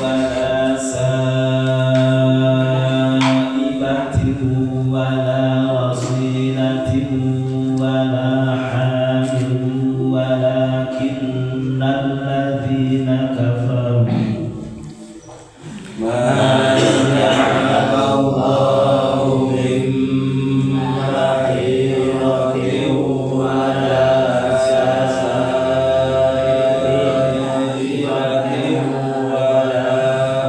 wala sa'ibatin wala wasilatin wala hamil walakinna alladzina kafaru ma ja'alallahu min bahiratin wala sa'ibatin wala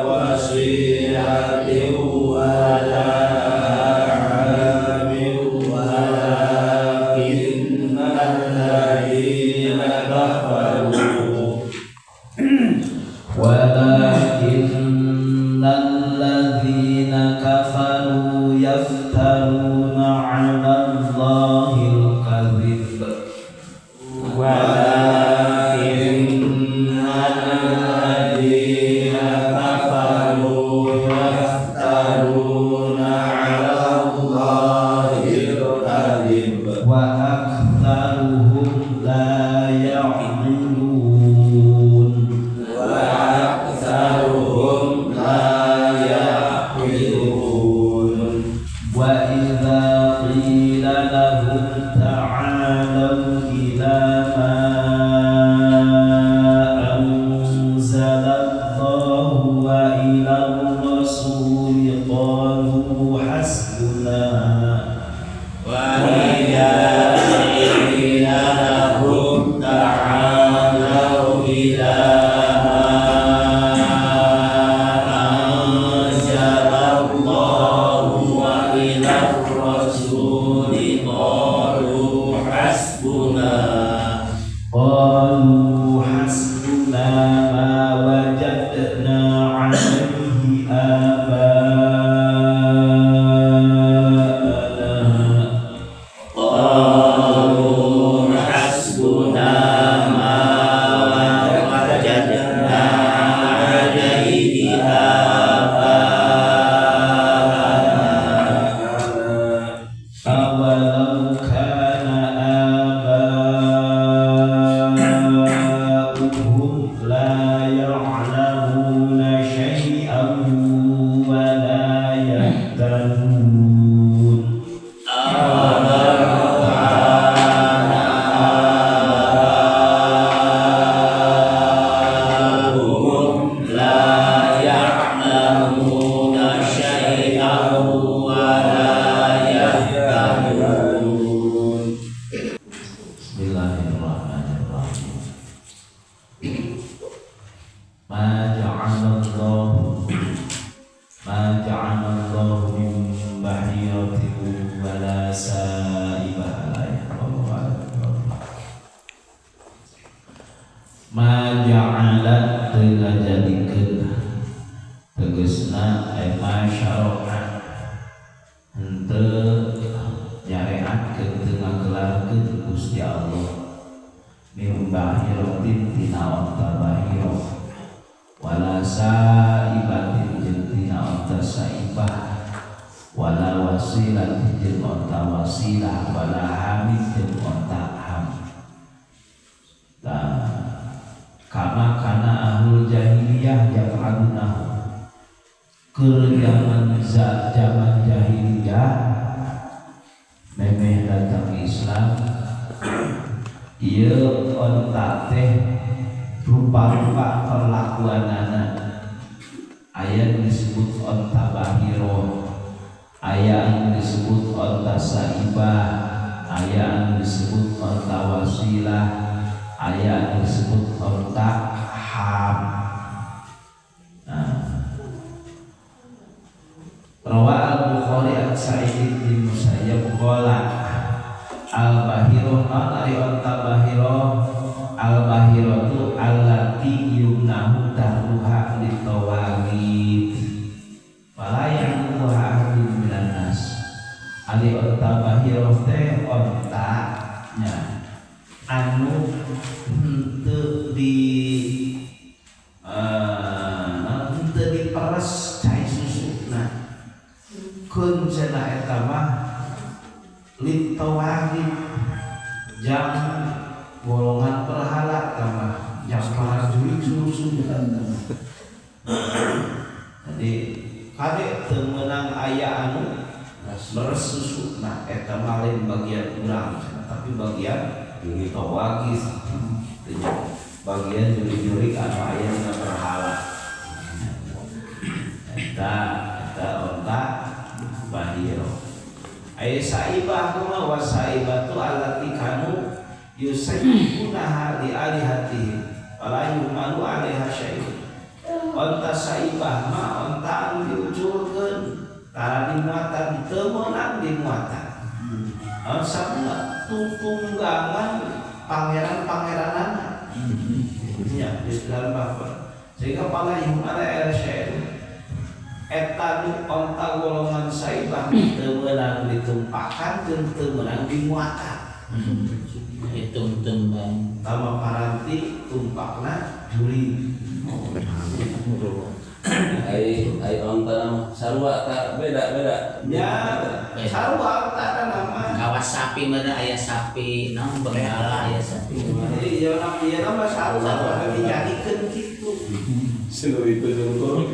wasilatin wala hamin walakinna alladzina kafaru walakinna alladzina kafaru yaftaruna 'ala Allahil kadhib walakinna alladzina kafaru yaftaruna 'ala Allahil kadhib wa aktsaruhum la ya'qilun wa aktsaruhum la ya'qilun wa idza qila lahum ta'alu ila ma anzala Allahu wa ila ar-rasul qalu hasbuna wa idza qila lahum ta'alu ila ma anzala Allahu wa ila ar-rasul qalu hasbuna qalu hasbuna ma wajadna 'alaihi aba'ana qalu hasbuna ma wajadna 'alaihi aba'ana awalau kana aba'uhum la ya'lamuna syai'an wa la yahtadun awalau kana aba'uhum la ya'lamuna syai'an wa la yahtadun. Bismillahirrahmanirrahim. Ma ja'alallahu min bahiratin wala sa'ibah ma ja'ala teu ngajadikeun tegasna ay ma syara'a henteu nyareatkeun teu ngagelarkeun Gusti Allah min bahiratin tina onta bahirah wala sa'ibatin jeung tina onta saibah wala wasilatin jeung onta wasilah wala hamid jeung onta ham. Nah, kama kana ahlul jahiliyah yaf'alunahu keur zaman jahiliyah memeh datang Islam ieu onta teh rupa-rupa perlakuanana aya disebut onta bahiroh, aya anu disebut onta saibah, aya anu disebut onta wasilah, aya anu disebut onta ham. Nah, rawa al-Bukhari an Sa'id bin Musayyab qala al-bahiroh non ari onta bahiroh al-bahiratu allati yumnahu dahruha litawagit wala ya'lamuha ahadun minan nas. Ari onta bahiroh teh onta nya anu henteu di henteu diperes cai susuna keun cenah eta mah litawagit jang golongan berhala tambah jang para jurik susu. Jadi kade teu meunang aya anu meres susu. Nah eta mah lain bagian urang tapi bagian tawagis, bagian jurig-jurig anu aya dina berhala. Eta eta onta bahiro. Aya saibah kumaha wa saibatu allati kanu yusayyibunaha li alihatihim fala yuhmalu alaiha syai'un. Onta saibah mah onta anu diuculkeun tara dimuatan teu meunang dimuatan. Sabab tunggangan pangeran-pangeranana. Nya di dalam bahwa sehingga fala yuhmalu alaiha syai'un. Eta nu onta golongan saibah teu meunang ditumpakan jeung teu meunang dimuatan. Dituntun bae. Tama paranti tumpakna juri. Ai ai onta mah sarua ta beda-beda. Ya, sarua onta nama. Kawas sapi mana aya sapi, naon Benggala aya sapi. Jadi ieu nama ieu nama sarua tapi dijadikeun kitu. Sinu itu jengkol.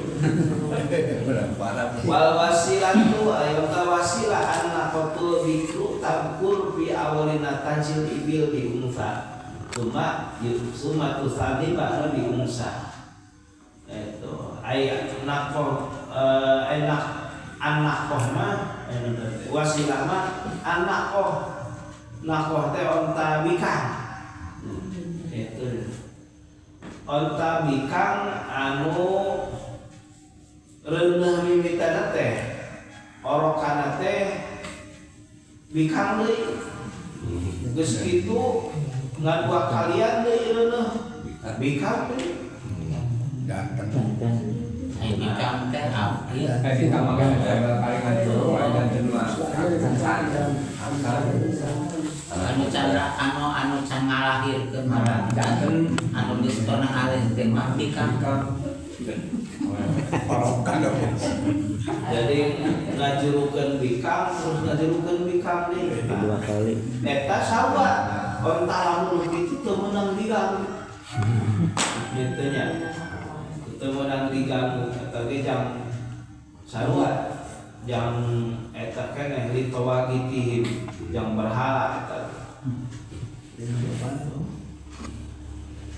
Wal wasilatu ayo ta wasilah an-naqatul bikru tabkur fi awalina tajil ibil bi unsa. Suma suma tusani ba'da bi unsa. Itu ay naqoh enak an-naqoh mah wasilah mah an-naqoh naqoh teh onta bikang. Itu onta bikang anu reuneuh mimitanna teh orokana teh bikang deui geus kitu ngan dua kalian deui reuneuh bikang deui ganteng. Ai bikang teh abdi. Eh bikang mah paling ngajuru janten mah. Anu can anu anu can ngalahirkeun mah janten anu geus pernah ngalahirkeun mah bikang. Jadi ngajurukeun bikang terus ngajurukeun bikang deui dua kali. Eta sarua onta lamun kitu teu meunang diganggu. Kitu nya. Teu meunang diganggu eta ge jang sarua jang eta keneh litawagitihim jang berhala eta.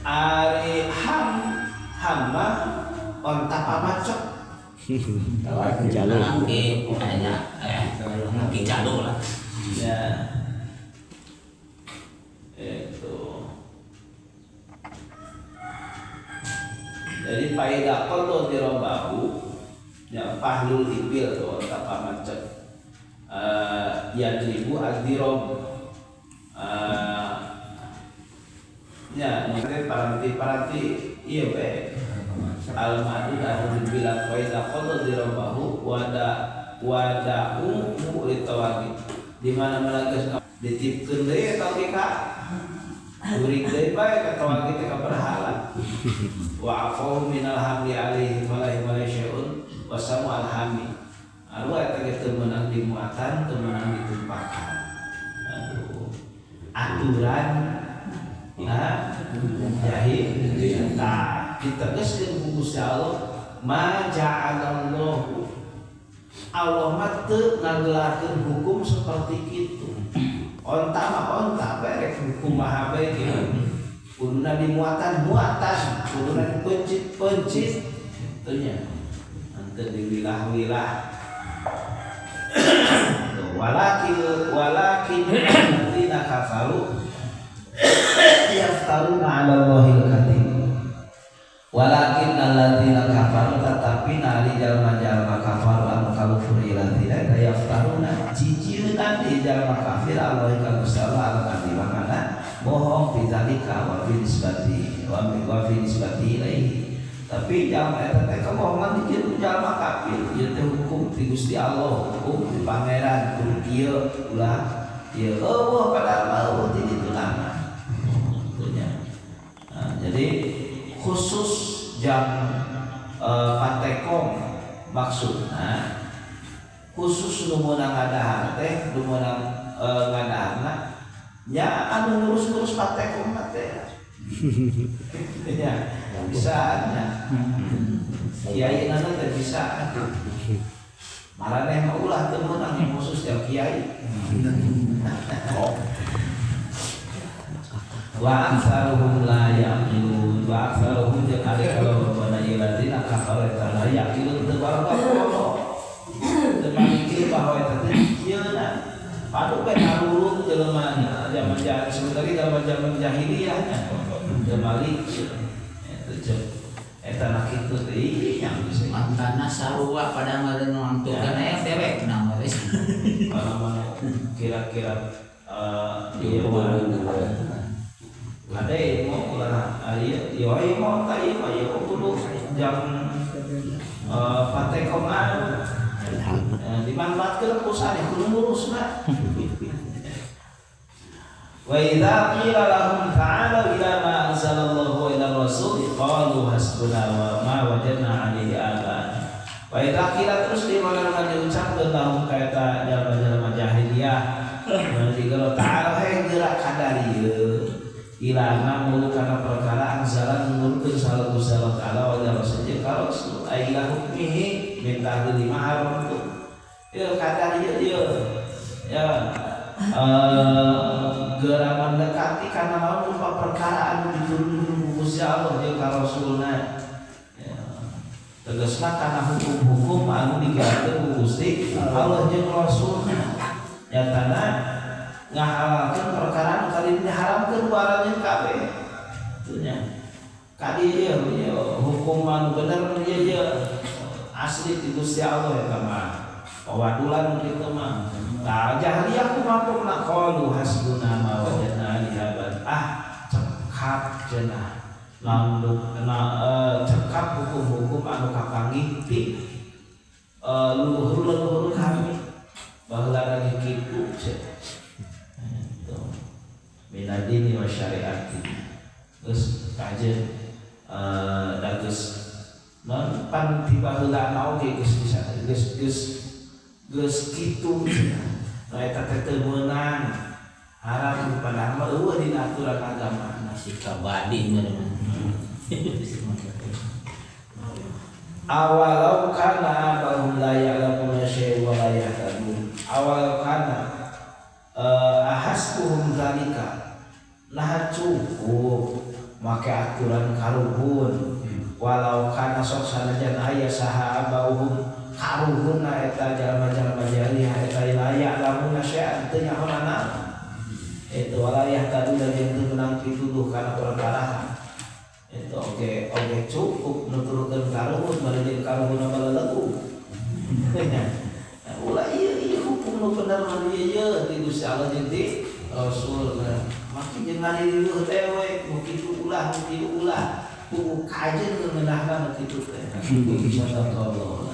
Ari ham ham mah onta pamacok. Jalur. Laki kayaknya laki jalur lah. Ya. Itu. Jadi paida qadha dirabahu ya pahlul ibil tuh onta pamacok. Yadribu ad-dirab. Ya, nanti paranti-paranti iya we. Al-ma'dud anu dibilang wa idza qadha dirabahu wada wada'u litawagi. Di mana-mana geus ditipkeun deui eta oge ka guring deui bae ka tawagi teh ka berhala. Wa afau minal hamli alaihi fala yahmalu syai'un wa samu al-hami. Anu eta ge teu meunang dimuatan, teu meunang ditumpakan. Aduh. Aturan nah jahil tah ditegaskeun ku Gusti Allah ma ja'alallahu Allah mah teu ngagelarkeun hukum seperti kitu. Onta mah onta berek hukum mah bae kitu. Kuduna dimuatan muatan, kuduna dipencit pencit kitu nya. Henteu diwilah-wilah. Walakin walakin alladzina kafaru yaftaruna 'ala Allahil kadzib. Walakin alladzina kafaru tetapi nali jalma-jalma kafaru anu kafir alladzina yaftaruna cicieunan di jalma kafir Allah ka Gusti Allah al kadzib kana bohong fi zalika wa fi nisbati wa fi nisbati ilaihi. Tapi jalma eta teh kebohongan dijieun jalma kafir ieu teh hukum ti Gusti Allah, hukum ti pangeran kudu kieu ulah ieu eueuh padahal mah eueuh di ditu nama. Nah, jadi khusus jam patekong maksudna khusus nu meunang ngadahar teh nu meunang ngadaharna nya anu ngurus-ngurus patekong teh. Ya, bisa nya. Kiai nana teh bisa. Maraneh mah ulah teu meunang khusus jauh kiai. Wa aktsaruhum la yaqilun wa aktsaruhum jeung ari kalobana ieu lazina kafaru eta la yaqilun teu baroga teu mikir bahwa eta teh sieuna padu we ngarurung jelema zaman sebenarnya zaman jahiliyah nya teu malik eta jeung eta na kitu teh nya geus mantana sarua pada meureun nangtukeun aya dewek na mah mana kira-kira ieu mah ada ilmu ulah ieu ieu mah tah ieu mah ieu kudu jam patekongan dimanfaatkeun ku sanes kudu ngurusna. Wa idza qila lahum ta'alu ila ma anzalallahu wa ila rasul qalu hasbuna wa ma wajadna 'alaihi abana. Wa idza qila terus di mana-mana diucapkeun lahum ka eta jalma-jalma jahiliyah mun ta'alu he geura kadar ieu ilana mulu kana perkara anzalan nurkeun salah Gusti Allah Ta'ala wa rasul jeung ka rasul aila hukmihi min tahlil ma haramtu ieu kadar ieu ieu ya geura mendekati kana naon rupa perkara anu diturunkeun ku Gusti Allah jeung ka rasulna ya tegasna kana hukum-hukum anu digawekeun ku Gusti Allah jeung rasulna nyatana ngahalalkeun perkara anu kali diharamkeun ku aranjeun kabeh kitu nya kadi ieu hukum anu bener ieu ieu asli ti Gusti Allah eta mah pawadulan kitu mah tah jahiliyah kumaha na qalu hasbuna ma wajadna alaihi abana ah cekap cenah nanduk na cekap hukum-hukum anu kapanggih ti luhur-luhur kami baheula lagi kitu cenah minadini wa syariati geus kajen da geus non pan ti baheula oge geus bisa geus geus geus kitu cenah eta teh teu meunang haram padahal mah eueuh dina aturan agama masih kabadi meureun. Awalau kana abahum la ya'lamuna syai'an wa la yahtadun awalau kana ahasbuhum zalika nah cukup make aturan karuhun walau kana sok sanajan aya saha abauhum karuhunna eta jalma-jalma jahiliyah eta layak lamun syai'an teu nyahoana itu walayah tadu dan jeung teu meunang pituduh kana perkara itu oge oge cukup nuturkeun karuhun bari jeung karuhunna balelegu ulah ieu ieu hukum nu bener mah ieu ieu ti Gusti Allah jeung ti Rasul maki jeung ngalilieuh teh we nu kitu ulah nu kitu ulah kuku kajen ngeunahna nu kitu teh. Sadaqallah.